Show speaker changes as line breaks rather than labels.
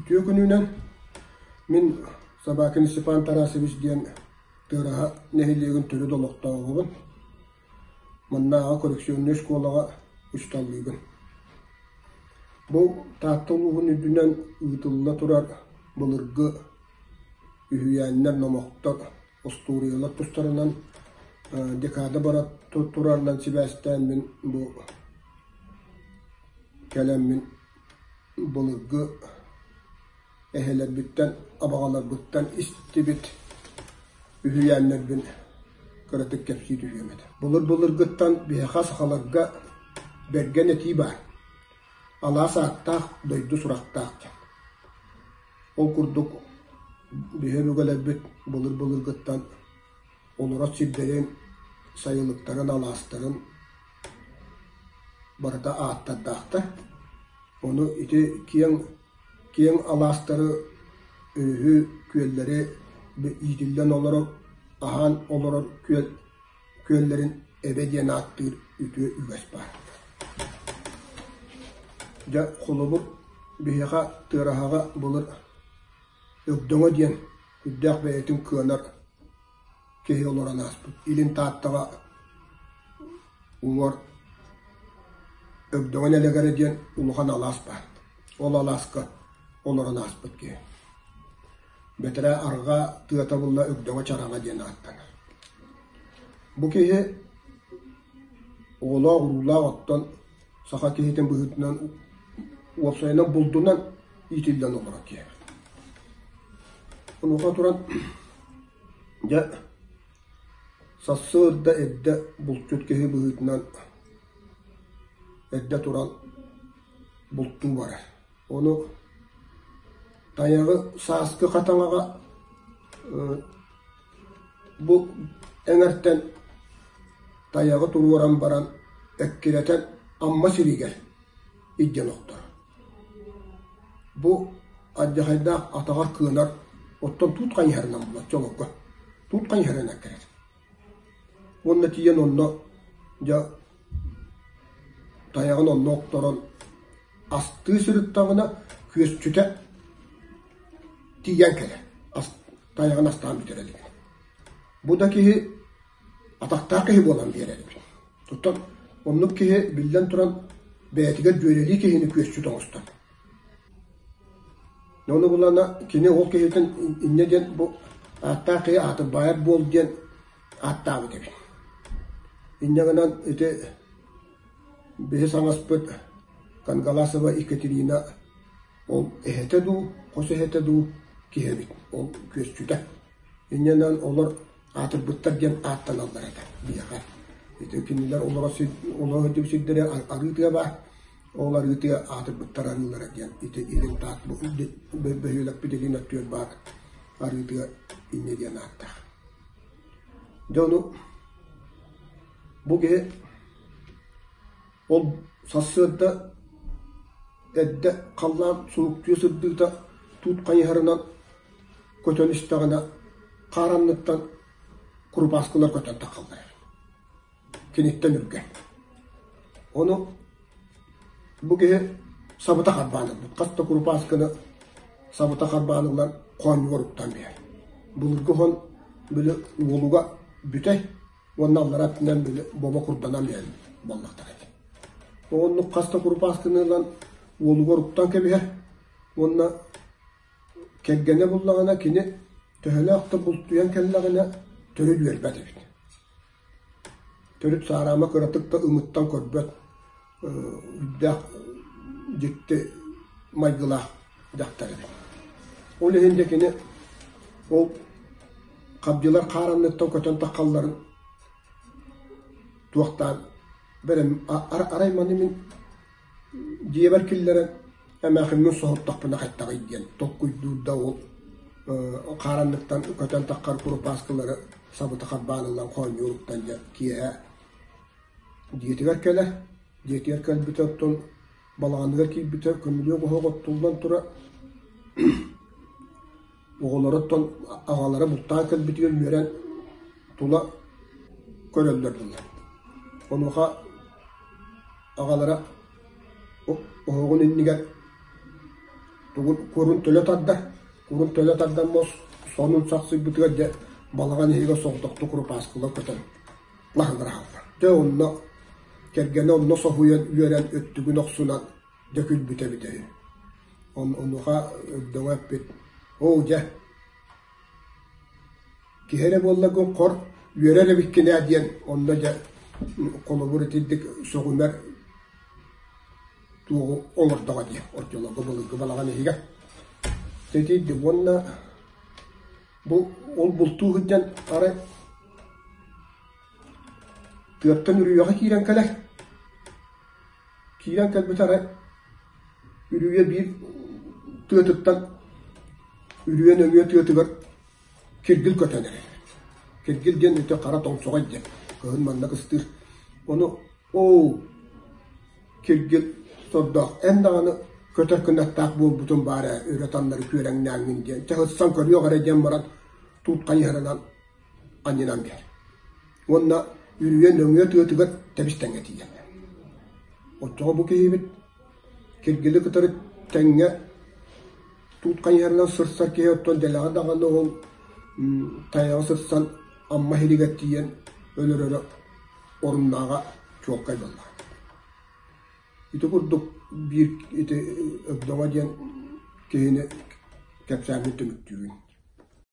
Үтүө күнүнэн! Мин Собакин Степан Тарасович диэн Тыараһа нэһилиэгин төрүт олохтооҕобун. Маннааҕы коррекционнай школаҕа учууталлыыбын. Бу Таатта улууһун үрдүнэн ыытылла турар былыргы үһүйээннэр, номохтор, остуоруйалар тустарынан декада бара турарынан сибээстээн мин бу кэлэммин былыргы эһэлэрбиттэн, абаҕаларбыттан истибит үһүйээннэрбин кыратык кэпсии түһүөм этэ. Былыр-былыргыттан биһиэхэ сахаларга бэргэн этии баар: алаас ааттаах, дойду сурахтаах диэн. Ол курдук биһи өбүгэлэрбит былыр-былыргыттан олорор сирдэрин, сайылыктарын, алаастарын барыта ааттардаахтар. Ону ити киэҥ киэҥ алаастары, өрүһү, күөллэри иитиллэн олорор, аһаан олорор күөл күөллэрин эбэ диэн ааттыыр үтүө үгэс баар. Дьэ, холобур, биһиэхэ Тыараһаҕа былыр Өгдөҥө диэн үрдээх бэйэтин кыанар киһи олорон ааспыт. Илин Тааттаҕа уҥуор Өгдөҥө Нэлэгэрэ диэн улахан алаас баар. Ол алааска олорон ааспыт киһи. Бэтэрээ арҕаа тыата булла Өгдөҥө Чараҥа диэн ааттанар. Бу киһи оҕолоох-уруулаах оттон саха киһитин быһыытынан уопсайынан булдунан иитиллэн олорор киһи. Онуоха туран дьэ сарсыарда эрдэ булчут киһи быһыытынан эрдэ туран бултуу барар. Ону тайаҕы сааскы хатаҥаҕа бу эҥэртэн тайаҕы туруоран баран эккирэтэн Амма сиригэр илдьэн охторор. Бу алдьархайдаах атаҕар кыанар, оттон туут хайыһарынан булар чолоҕго. Туут хайыһарынан кэлэр. Уонна тиийэн онно дьэ тайаҕын онно охторон астыы сырыттаҕына күөсчүтэ тиийэн кэлэр. Ас, тайаҕын астаан бүтэрэ илик. Бу да киһи атахтаах киһи буолан биэрэр эбит. Оттон оннук киһи, биллэн туран, бэйэтигэр дьүөрэлии киһини күөсчүт оҥостор. Ону булана кини ол киһитин инньэ диэн бу ааттаах киһи аатырбаайар буол диэн ааттаабыт эбит. Инньэ гынан ити биһи саҥаспыт Кангаласова Екатерина ол эһэтэ дуу, хос эһэтэ дуу киһи эбит, ол күөсчүтэ. Инньэ гынан олор аатырбыттар диэн ааттаналлар этэ биһиэхэ. Ити кинилэр олоро олоро сылдьыбыт сирдэрэ арыы тыа баар. Ол арыы тыа аатырбыттар арыылара диэн ити илин таат бөһүөлэкпит илин өттүгэр баар арыы тыа инньэ диэн ааттаах. Дьэ ону бу киһи ол сарсыарда эрдэ халлаан суруктуйа сырдыыта туут хайыһарынан көтөн истэҕинэ хаар анныттан курупааскылар көтөн таххаллар киниттэн үргэн. Ону бу киһи сабыта харбаан ылбыт. Хас да курупааскыны сабыта харбаан ылан хоонньугар уктан биэрэр. Былыргы хон били уолуга бүтэй уонна аллара өттүнэн били бобо курданан биэрэн буоллахтара ити. Оннук хас да курупааскыны ылан уолугар уктан кэбиһэр уонна Кэргэнэ буллаҕына кини төһөлөөх да бултуйан кэллэҕинэ төрүт үөрбэт эбит. Төрүт саараама кыратык да ымыттан көрбөт үрдээх дьикти майгылаах дьахтар эбит. Ол иһин дьэ кини ол хабдьылар хаар анныттан көтөн таххалларын туохтаан бэрэм арай маны мин Дьиэбэр киллэрэн эмээхиммин соһуттахпына хайдаҕый диэн толкуйдуур да ол хааранныктан көтөн таххар курупааскылары сабыта харбаан ылан хоонньууруттан дьэ киэһэ дьиэтигэр кэлэ дьиэтигэр кэлбитэ оттон балаҕаныгар киирбитэ көмүлүөк оһох оттуллан турар Оҕолоро оттон аҕалара бултаан кэлбитигэр үөрэн тула көрөллөр буолла. Онуоха аҕалара оһоҕун иннигэр Тугун курун төлө тардар, курун төлө тардан муос сонун сахсыйбытыгар дьэ балаҕан иһигэр соҕотохтук курупааскылар көтөн лаһыгыраһаллар. Дьэ онно кэргэнэ онно соһуйан үөрэн өттүгүн охсунан дьэ күлбүтэ эбитэ үһү. Онуоха Өгдөҥө эппит: «Оо дьэ, киһи эрэ буолларгын хор үөрэр эбиккин ээ» диэн онно дьэ холобур итинник сөҕүмэр туоҕу оҥордоҕо дии оччолорго былыргы балаҕан иһигэр. Итинник уонна бу ол бултуу сылдьан арай тыаттан үрүйэҕэ киирэн кэлэр. Киирэн кэлбит арай үрүйэ биир тыатыттан үрүйэ нөҥүө тыатыгар киргил көтөн эрэр. Киргил диэн ити хара тоҥсоҕой диэн кыһын манна кыстыыр. Ону оо киргил сордоох эн даҕаны көтөр кынаттаах буолбутун баар ээ өрө таннары күөрэҥнээҥҥин диэн чэ ытсан көрүөх эрэ диэн баран туут хайыһарынан анньынан биэр. Уонна үрүйэ нөҥүө тыатыгар тэбис тэҥҥэ тиийэллэр. Оччоҕо бу киһибит киргили кытары тэҥҥэ туут хайыһарынан сырсар киһи оттон дэлэҕэ даҕаны ол тайаҕы сырсан Амма иһигэр тиийэн өлөрөрө оруннааҕа чуолкай буоллаҕа. Ити курдук биир ити Өгдөҥө диэн киһини кэпсээммин түмүктүүбүн.